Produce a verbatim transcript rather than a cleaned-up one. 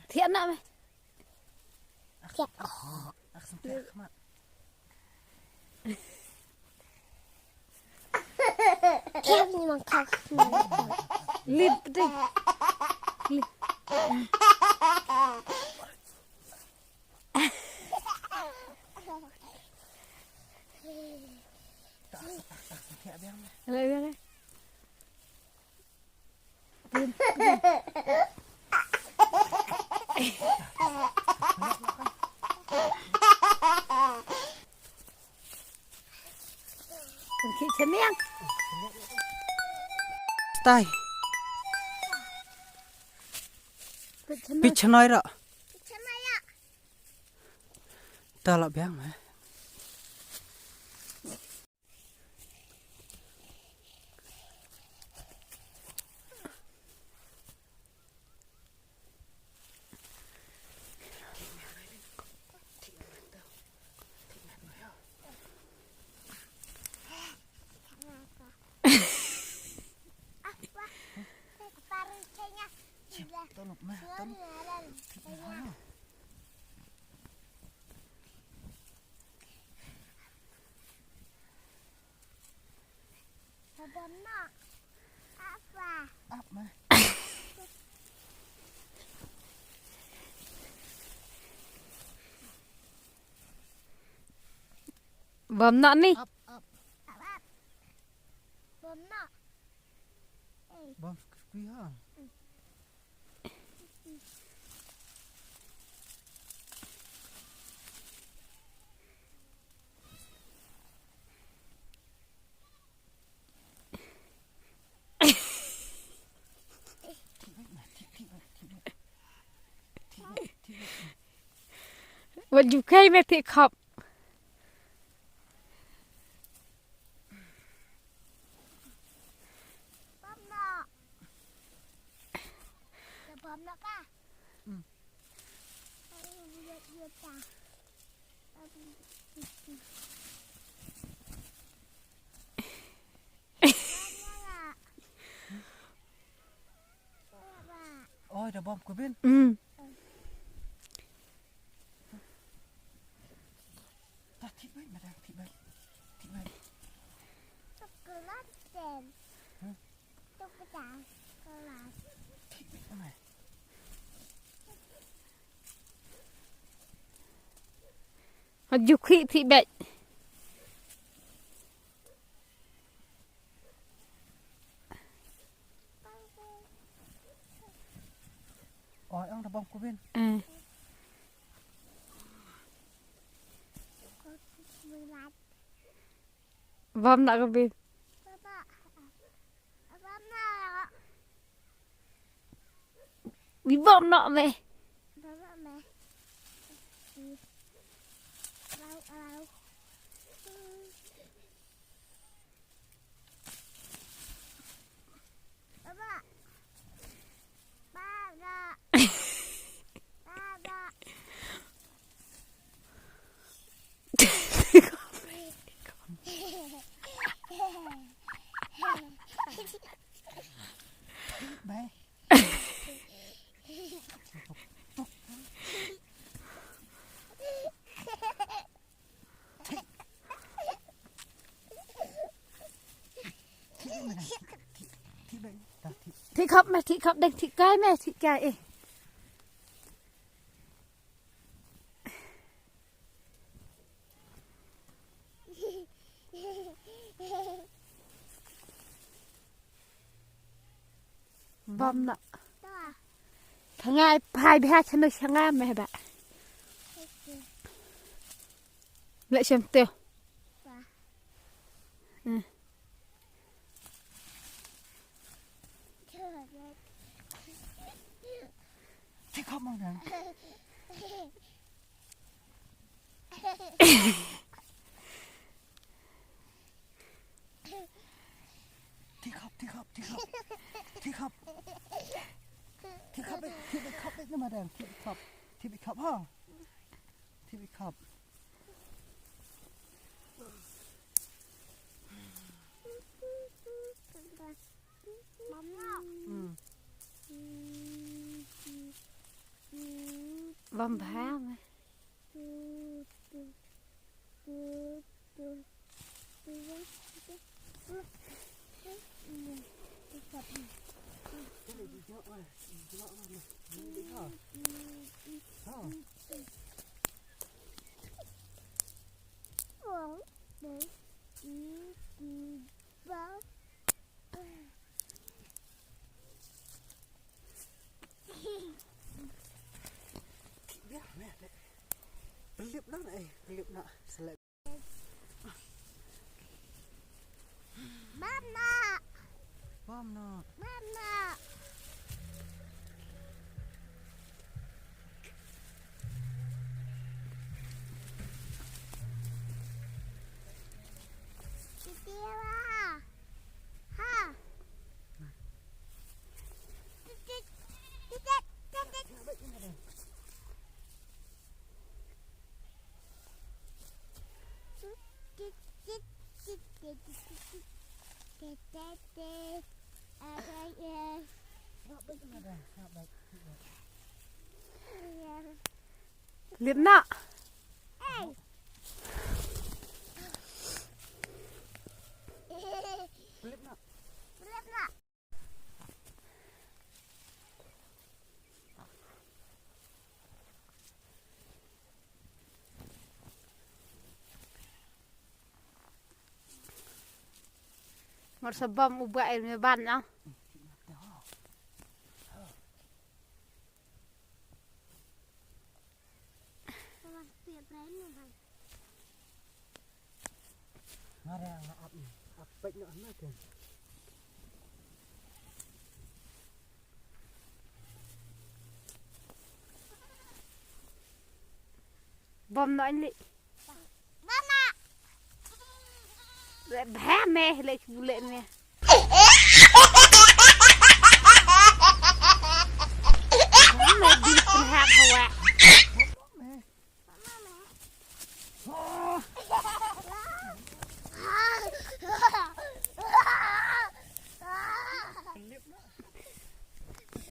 Thiah na me. Thiah. Lip ding. Lip. Lip, lip. Kan khih chaniang. Tai. Pit chanoi ro. Ta la biang eh. Bom noh ni. Bom noh. Bom skui ha. Wat ju kai me ti khop. Oi, da bom ku bin. Mm. Ta ti bai, ma da ti bai. Ti bai. Chocolate. Hmm? Chocolate. Ti bai, ma. Ha ju khih phi bad. Oi, ong da bom ku bin. Eh. Bom na ku bin. Wi bom nok me. Bye. Thik khop me, thik khop deng, thik kai me, thik kai eh. Bom na. Thangai phai bha chanu changa me ba. Le chem teo. Hmm. Thik khop mang dang. Thik khop, thik khop, thik khop. Thik khop. Khap ha. Tip i khap. Mama. Hmm. Bam bha me. Biar, biar, biar. Pelip na, eh, pelip na. Selek. Mama. Mama. Mama. Titi, ha. Ha. Lip na. Mar sa bam u ba er me ban na. Mare nga ap, ap pek no ano ken. Bom no anli. Mama. Bha me le bule me. Me di pun hap hawa.